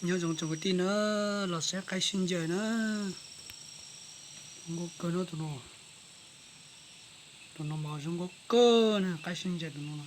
Nyob zoo tsoom kwv tij na, los saib qaib sib ncaws na. Zoo nkauj kawg no tus no. Tus no mas zoo nkauj kawg na, qaib sib ncaws tus no na.